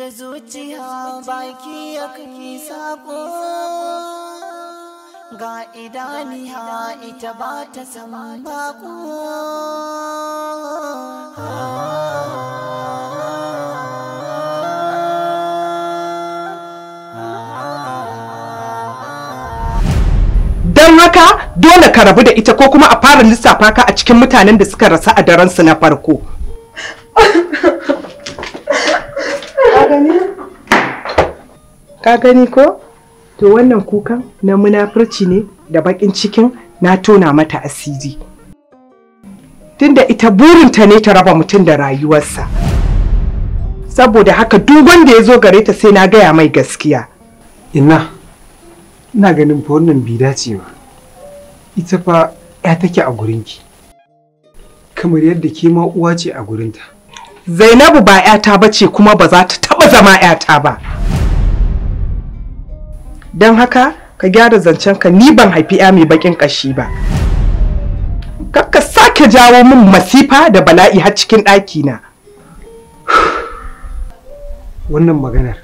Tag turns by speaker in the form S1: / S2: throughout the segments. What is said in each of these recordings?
S1: Daga zuciya baki ya kai sako, ga idaniya ita ba ta san bako.
S2: Don haka dole ka rabu da ita ko kuma a fara lissafa ka a cikin mutanen da suka rasa a daren su na farko. Ka gani ko? To wannan kukan na munafurci ne da bakin cikin na tona mata asiri. Tunda ita burinta ne ta raba mutum da rayuwarsa. Saboda haka duk wanda ya zo gare ta sai na gaya mai gaskiya.
S3: Ina, ina ganin fa wannan bai dace ba. Ita fa ya take a gurinki. Kamar yadda ke ma uwa ce a gurinta.
S2: Zainabu ba 'yata bace kuma ba za ta taba zama 'yata ba. Don haka ka gyara zancenka, ni ban haifi 'ya mai bakin kashi ba. Kar ka sake jawo min masifa da bala'i har cikin ɗakina.
S3: Wannan maganar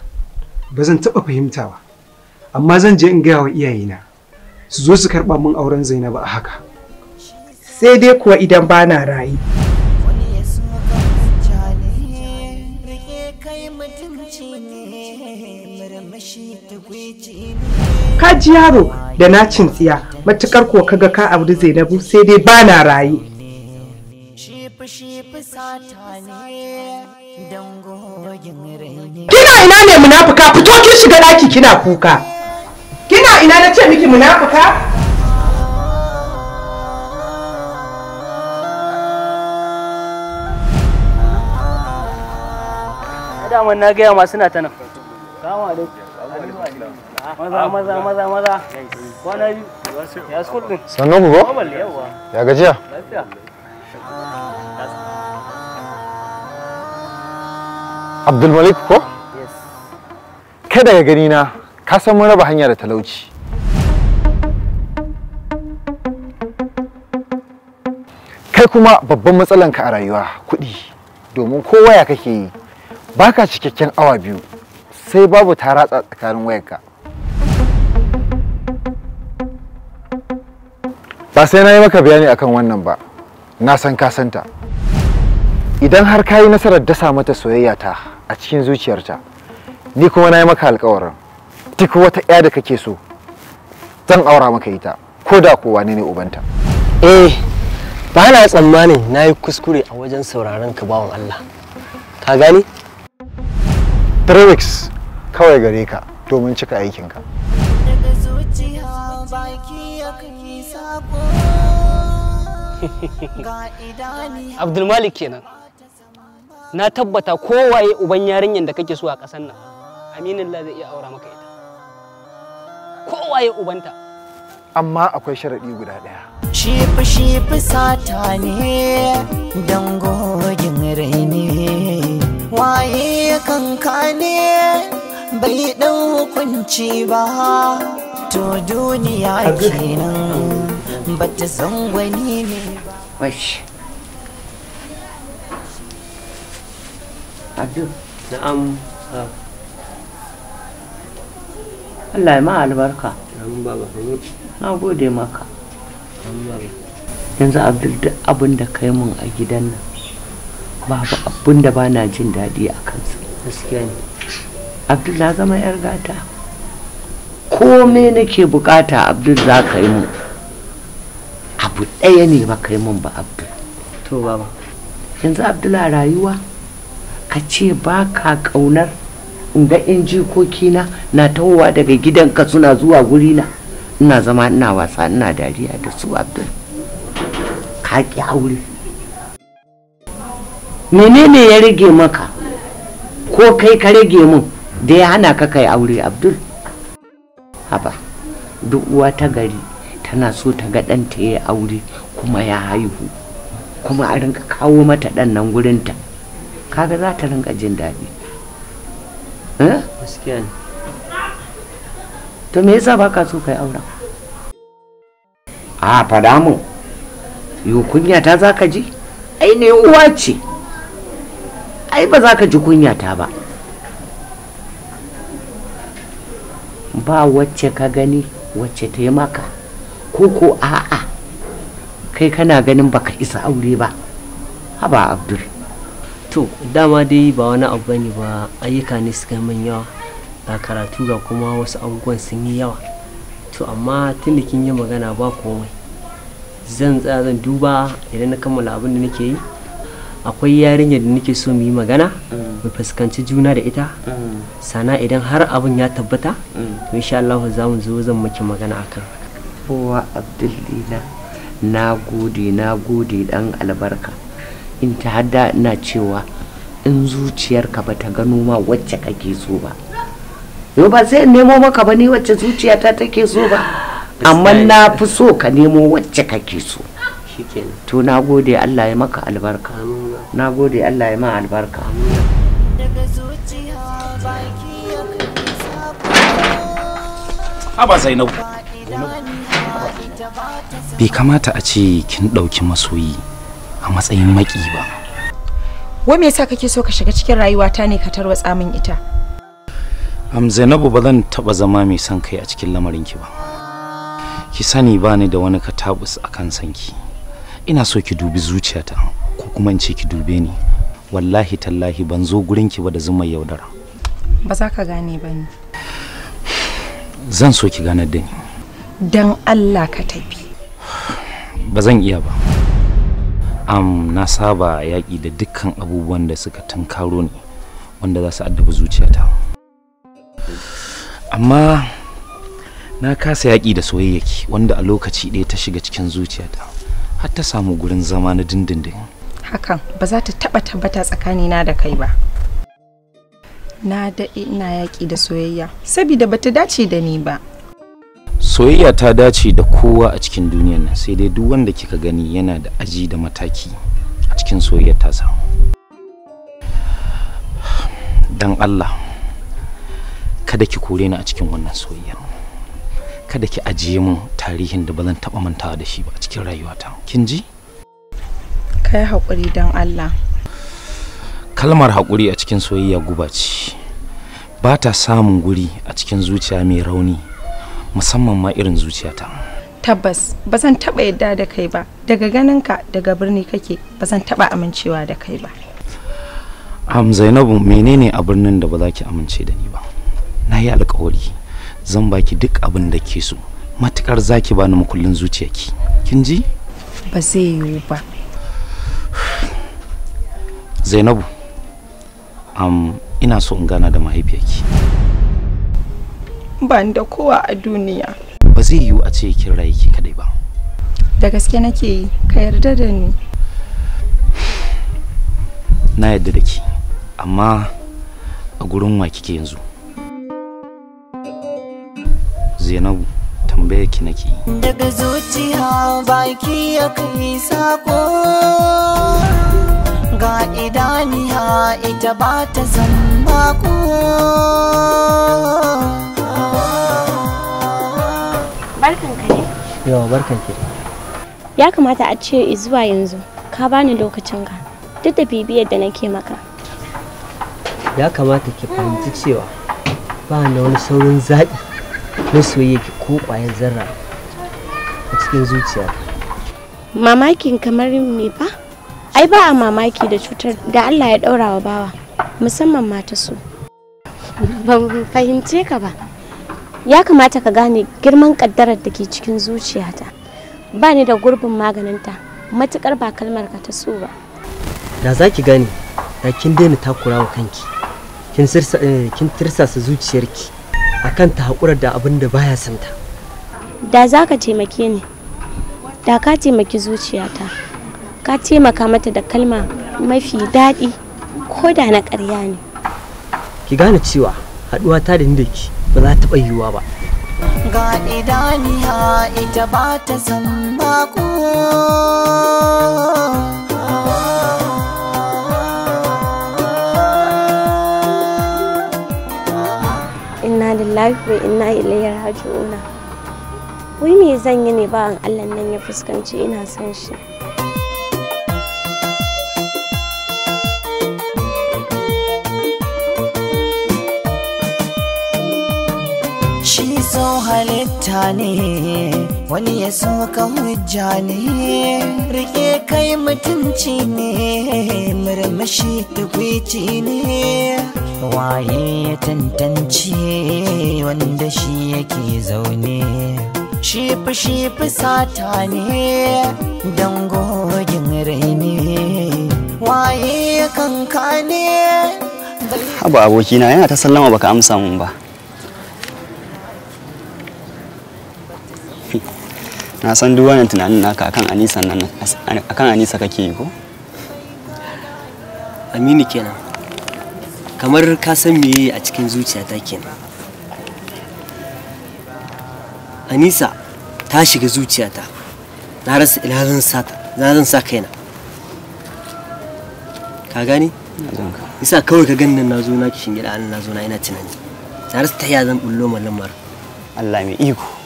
S3: ba zan taɓa fahimta ba, amma zan je in gaya wa iyayena su zo su karɓa min auren Zainabu a haka.
S2: Sai dai kuwa idan bana raye. Ka ji yaro da nacin tsiya, matukar ko kaga ka auri Zainabu sai dai bana raye. Kina ina ne munafuka? Fito kin shiga daki kina kuka. Kina ina na ce miki munafuka?
S4: Daman na gaya ma suna ta nan. Salamu alaikum. Maza maza maza maza. Kwana biyu. Ya school din.
S5: Sannu ku ko? Ya gajiya?
S4: Lafiya.
S5: Abdulmalik ko?
S4: Yes.
S5: Kai daga gani na ka san mun raba hanya da talauci. Kai kuma babban matsalanka a rayuwa kuɗi, domin ko waya kake yi baka cikakken awa biyu sai babu ta ratsa tsakanin wayarka. Ba sai na yi maka bayani akan wannan ba, na san ka santa. Idan har ka yi nasarar dasa mata soyayya ta a cikin zuciyarta, ni kuma na yi maka alkawarin duk wata ƴa da kake so zan aura maka ita, ko da ko wane ne ubanta.
S6: Eh, ba na tsammanin na yi kuskure a wajen sauraron ka bawan Allah. Ka gane?
S5: 3 weeks kawai gare ka domin cika aikinka.
S1: Daga zuciya baki ya kai sako, ga idaniya.
S4: Abdulmalik kenan. Na tabbata kowaye uban yarinyar da kake so a ƙasar nan, Aminullah zai iya aura maka ita. Kowaye ubanta.
S5: Amma akwai sharaɗi guda ɗaya.
S1: Shi fushi sata ne, dangogin rai ne, waye kanka ne bai ɗau hukunci ba, to duniya kenan bata san gwani ne ba.
S7: Wash. Abdul.
S6: Na'am.
S7: Allah ya ma albarka.
S6: Amin baba.
S7: Na gode maka.
S6: Amin baba.
S7: Yanzu Abdul, duk abin da kai mun a gidan nan babu abin da bana jin daɗi a kansa.
S6: Gaskiya ne.
S7: Abdul, na zama yar gata. Kome nake bukata Abdul za ka yi mun. Abu ɗaya ne ba ka yi mun ba Abdul.
S6: To baba.
S7: Yanzu Abdul, a rayuwa ka ce ba ka ƙaunar in ga in jikokina na tahowa daga gidanka suna zuwa gurina, ina zama ina wasa ina dariya da su Abdul. Ka ƙi aure. Menene ya rage maka ko kai ka rage mun da ya hana ka kai aure Abdul? Haba, duk uwa ta gari tana so ta ga ɗanta ya aure kuma ya haihu, kuma a rinka kawo mata ɗan nan gurinta, kaga za ta rinka jin daɗi. Eh?
S6: Gaskiya ne.
S7: To me yasa baka so kai auren? A faɗa mun. Yo kunya ta za ka ji? Ai ne uwa ce. Ai ba za ka ji kunya ta ba. Ba wacce ka gani wacce ta yi maka, ko ko a'a kai kana ganin baka isa aure ba. Haba Abdul.
S6: To dama dai ba wani abu bane ba, ayyuka ne suka min yawa, ga karatu ga kuma wasu abubuwan sun yi yawa. To amma tun da kin yi magana ba komai, zan tsaya zan duba idan na kammala abin da nake yi. Akwai yarinyar da nake so mu yi magana, mu fuskanci juna da ita. Sana idan har abin ya tabbata, to insha Allah za mu zo zan miki magana akan haka.
S7: Kowa Abdul dina, na gode, na gode dan albarka. In ta hada ina cewa in zuciyarka ba ta gano ma wacce kake so ba, yau ba sai in nemo maka ba ni wacce zuciyata take so ba, amma na fi so ka nemo wacce kake so.
S6: Shikenan.
S7: To na gode, Allah ya maka albarka. Na gode, Allah ya ma albarka.
S1: Daga zuciya baki ya kai sako.
S8: Haba Zainabu,
S1: Ba idaniya ita ba ta
S8: bai kamata a ce kin ɗauki masoyi a matsayin maki ba.
S9: Wai me yasa kake so ka shiga cikin rayuwata ne ka tarwatsa min ita?
S8: Zainabu, ba zan taɓa zama mai son kai a cikin lamarinki ba. Ki sani ba ni da wani katabus a kan sanki. Ina so ki dubi zuciyata, ko kuma in ce ki dube ni. Wallahi tallahi ban zo gurinki ba da zumar yaudara.
S9: Ba za ka gane ba ne.
S8: Zan so ki ganar da ni.
S9: Dan Allah ka tafi.
S8: Ba zan iya ba. Na saba yaƙi da dukkan abubuwan da suka tunkaro ni wanda za su addabi zuciyata. Amma na kasa yaƙi da soyayyaki wanda a lokaci ɗaya ta shiga cikin zuciyata har ta samu gurin zama na dindindin.
S9: Hakan ba za ta taɓa tabbata tsakanina da kai ba. Na daɗe ina yaƙi da soyayya saboda bata dace da ni ba.
S8: Soyayya ta dace da kowa a cikin duniyar nan, sai dai duk wanda kika gani yana da aji da mataki a cikin soyayyar tasa. Dan Allah kada ki kore ni a cikin wannan soyayya. Kada ki ajiye min tarihin da ba zan taɓa mantawa da shi ba a cikin rayuwata. Kin ji?
S9: Ka yi haƙuri don Allah.
S8: Kalmar haƙuri a cikin soyayya guba ce. Ba ta samun guri a cikin zuciya mai rauni, musamman ma irin zuciyata.
S9: Tabbas ba zan taɓa yadda da kai ba. Daga ganinka daga birni kake, ba zan taɓa amincewa da kai ba.
S8: Zainabu, menene a birnin da ba za ki amince da ni ba? Na yi alƙawari zan baki duk abin da ke so, matukar za ki bani makullin zuciyarki. Kin ji?
S9: Ba zai yiwu ba.
S8: Zainabu, ina so in gana da mahaifiyarki.
S9: Ba ni da kowa a duniya.
S8: Ba zai yiwu a ce kin rayu ki kadai ba.
S9: Da gaske nake yi, ka yarda da ni.
S8: Na yarda da ki, amma a gurin wa kike yanzu? Zainabu, tambayar ki nake yi.
S1: Daga zuciya baki ya kai sako. Ga idaniya ita ba ta zamba ko.
S10: Barkanka ne.
S6: Yawa, barkanki.
S10: Ya kamata a ce zuwa yanzu ka bani lokacinka duk da bibiyar da nake maka.
S6: Ya kamata ki fahimci cewa ba na wani saurin zaɓi na soyayya ki ko ƙwayar zarra a cikin zuciyata.
S10: Mamakin kamar me fa? Ai ba a mamaki da cutar da Allah ya ɗaura wa bawa, musamman mata su. Ban fahimce ka ba. Ya kamata ka gane girman ƙaddarar da ke cikin zuciyata. Ba ni da gurbin maganinta, matuƙar ba kalmar ka ta so ba.
S6: Da za ki gane, da kin daina takura wa kanki. Kin tirsasa zuciyarki akan ta haƙura da abin da baya santa.
S10: Da za ka taimake ni, da ka taimaki zuciyata, ka taimaka mata da kalma mafi daɗi ko da na ƙarya ne.
S6: Ki gane cewa haɗuwa ta da ni da ki ba za ta taɓa yiwuwa ba.
S1: Ga idaniya ita ba ta zamba ko.
S10: Inna lillahi wa inna ilaihi raji'una. Wai me zan yi ne bawan Allah nan ya fuskanci ina son shi?
S1: Shi halitta ne, wani ya so ka hujja ne, rike kai mutunci ne, murmushi tukwici ne. Waye ya tantance wanda shi yake zaune, shi fushi fusata ne, dangogin rai ne, waye ya kankane.
S11: Haba abokina, yana ta sallama baka amsa mun ba. Na san duk wannan tunanin naka akan Anisa nan, akan Anisa kake yi ko?
S6: Aminu kenan. Kamar ka san meye a cikin zuciyata kenan. Anisa ta shiga zuciyata. Na rasa ina zan sa ta, ina zan sa kaina. Ka gane? Isa kawai ka ganin na zo na kishin gida na zo na ina tunani. Na rasa ta ya zan bullo ma lamar.
S11: Allah mai iko.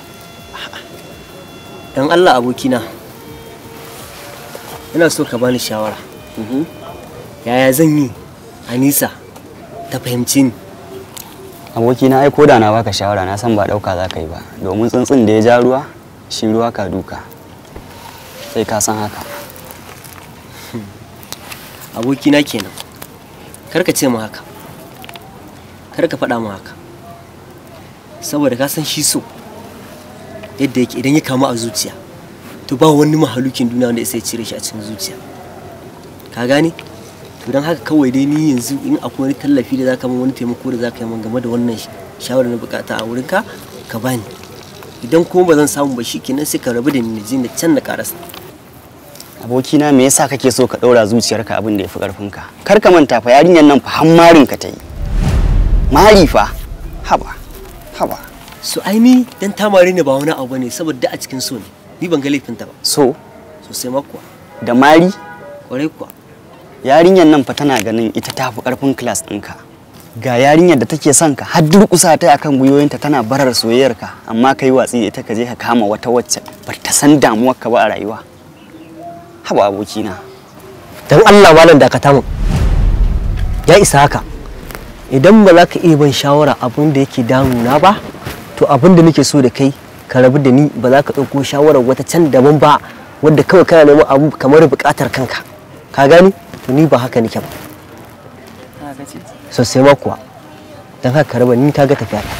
S6: Dan Allah abokina, ina so ka bani shawara. Yaya zan yi Anisa ta fahimci ni?
S11: Abokina, ai koda na baka shawara na san ba dauka za ka yi ba, domin tsuntsun da ya ja ruwa shi ruwa ka duka. Sai ka san haka.
S6: Abokina kenan. Kar ka ce mu haka. Kar ka faɗa mu haka. Saboda ka san shi so yadda yake, idan ya kama a zuciya to ba wani mahalukin duniya wanda ya sai cire shi a cikin zuciya. Ka gane? To don haka kawai dai ni yanzu in akwai wani tallafi da zaka min, wani taimako da zaka yi min game da wannan shawarar na bukata a wurinka, ka bani. Idan kuma ba zan samu ba shikenan, sai ka rabu da ni, na je na can na karasa.
S11: Abokina, me yasa kake so ka ɗaura zuciyarka abin da ya fi ƙarfinka? Kar ka manta fa yarinyar nan fa hammarin ka ta yi. Mari fa. Haba. Haba.
S6: So ai ni dan tamare ne ba wani abu bane, saboda a cikin so ne. Ni ban ga laifinta ba.
S11: So?
S6: Sosai ma kuwa.
S11: Da mari?
S6: Kwarai kuwa.
S11: Yarinyar nan fa tana ganin ita ta fi ƙarfin class ɗinka. Ga yarinyar da take son ka har durƙusa ta akan gwiwoyinta tana barar soyayyarka, amma kai watsi da ita ka je ka kama wata wacce ba ta san damuwarka ba a rayuwa. Haba abokina.
S6: Dan Allah malam dakata mun. Ya isa haka. Idan ba za ka iya ban shawara abin da yake damuna ba, to abin da nake so da kai ka rabu da ni, ba za ka ɗauko shawarar wata can daban ba wadda kawai kana neman abu kamar buƙatar kanka. Ka gani? To ni ba haka nake ba. Sosai ma kuwa. Don haka ka raba ni, ka ga tafiya ta.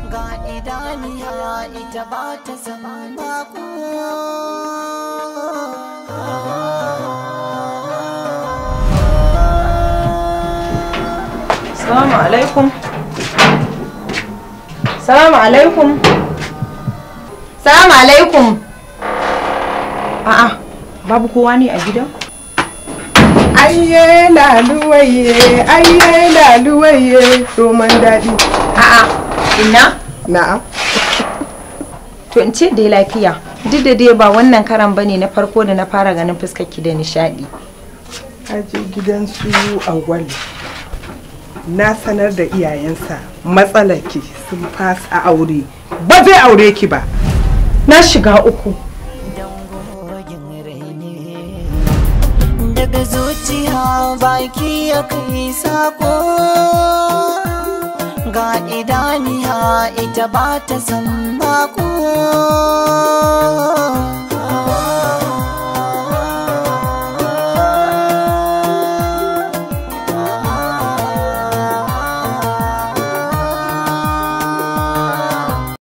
S1: Ga idaniya ita ba ta zama bako.
S9: Salamu alaikum. Salamu alaikum. Salamu alaikum. A'a, babu kowa ne a gidan?
S2: Aiye laluwaye, aiye laluwaye, roman daɗi.
S9: A'a, ina?
S2: Na'am.
S9: To in ce dai lafiya. Duk da dai ba wannan karan bane na farko da na fara ganin fuskar ki da nishaɗi.
S2: Aje gidan su Auwalu. Na sanar da iyayensa matsalar ki, sun fasa aure. Ba zai aure ki ba.
S9: Na shiga uku.
S1: Daga zuciya baki ya kai sako, ga idaniya ita ba ta san bako.